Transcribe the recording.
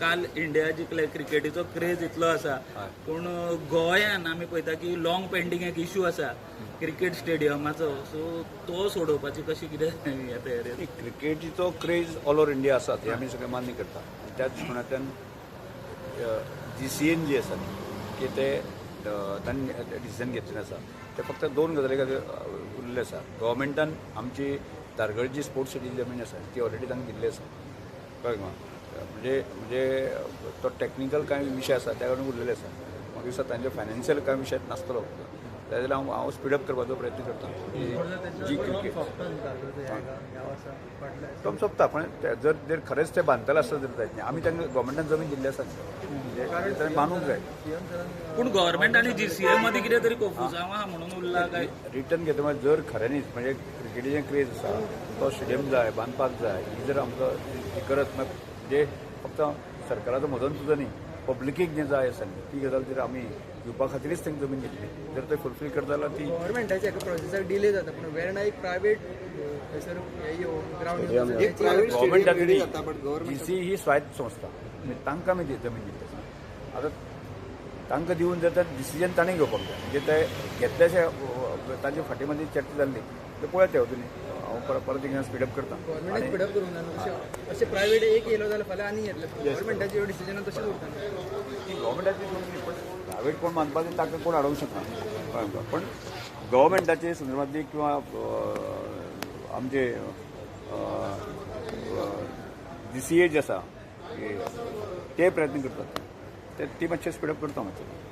काल India जिखले, क्रिकेटीचो craze इतलो आसा, पूण गोंयान आमी पळयता की लॉंग पेंडींग एक इशू आसा क्रिकेट स्टेडियमाचो. सो तो सोडोवपाची कशी कितें हे तयारी? क्रिकेटीचो क्रेज ऑल ओवर इंडिया आसा, ते आमी सगळे मान्य करता. त्याच दृश्टीकोनांतल्यान जीसीएन जी आसा की ते तांणी डिसिजन घेतलेलें आसा. ते फक्त दोन गजाली खातीर उरलेले आसा. गव्हर्मेंटान आमची धारगळची स्पोर्ट्स सिटी जमीन आसा ती ऑलरेडी तांकां दिल्ली आसा, कळ्ळें तुका? म्हणजे तो टॅक्निकल कांय विशय आसा, त्या कारणान उरलेले आसा. म्हाका दिसता तांचे फायनान्शियल कांय विशय नासतलो, त्या जाल्यार हांव स्पिडअप करपाचो प्रयत्न करता की जी क्रिकेट टर्म सोंपता. पण ते जर जर खरेंच ते बांदतले आसत जर जायत न्ही, आमी तांकां गव्हर्मेंटान जमीन दिल्ली आसा, म्हणजे ताणें बांदूंक जाय. पूण गव्हर्मेंट आनी जीसीए मदीं कितें तरी कोफुजांव आहा म्हणून उरला काय? रिटर्न घेता म्हणजे जर खऱ्यांनीच म्हणजे क्रिकेटीचें क्रेज आसा, तो स्टेडियम जाय, बांदपाक जाय, ही जर आमकां ही गरज म्हणजे फक्त सरकाराचो मदन सुद्दां न्ही, पब्लिकेक जें जाय आसा न्ही, ती गजाल जर आमी दिवपा खातीरच तांकां जमीन दिल्ली, जर ते फुलफील करता जाल्यार ती गव्हर्मेंटाच्या एका प्रोसेसाक डिले जाता, पूण वेर्णा एक प्रायव्हेट थंयसर हे येवन ग्रावंड एक प्रायव्हेट गव्हर्मेंटाक स्टेडियम रेडी जाता, बट गव्हर्मेंट जीसी ही स्वायत्त संस्था, म्हणजे तांकां आमी जमीन दिल्ली आसा. आतां तांकां दिवन जर डिसिजन ताणें घेवपाक जाय, म्हणजे ते घेतल्याशे तांचे फाटी मदीं चर्चा जाल्ली, ते पळयात ते वतून हांव परत परत एकदां स्पिडअप करता. गव्हर्मेंटाक स्पिडअप करूंक जाय न्हू. अशें अशें प्रायव्हेट एक येयलो जाल्यार फाल्यां आनी येतले. गव्हर्मेंटाचे डिसिजन तशेंच उरता. गव्हर्मेंटाची न्ही, पण प्रायव्हेट कोण बांदपाचें तांकां कोण हाडूंक शकना, कळ्ळें तुका? पण गव्हर्मेंटाचे संदर्भांतली किंवा आमचे जीसीए जे आसा ते प्रयत्न करतात, ते ती मातशें स्पिडअप करता मातशें.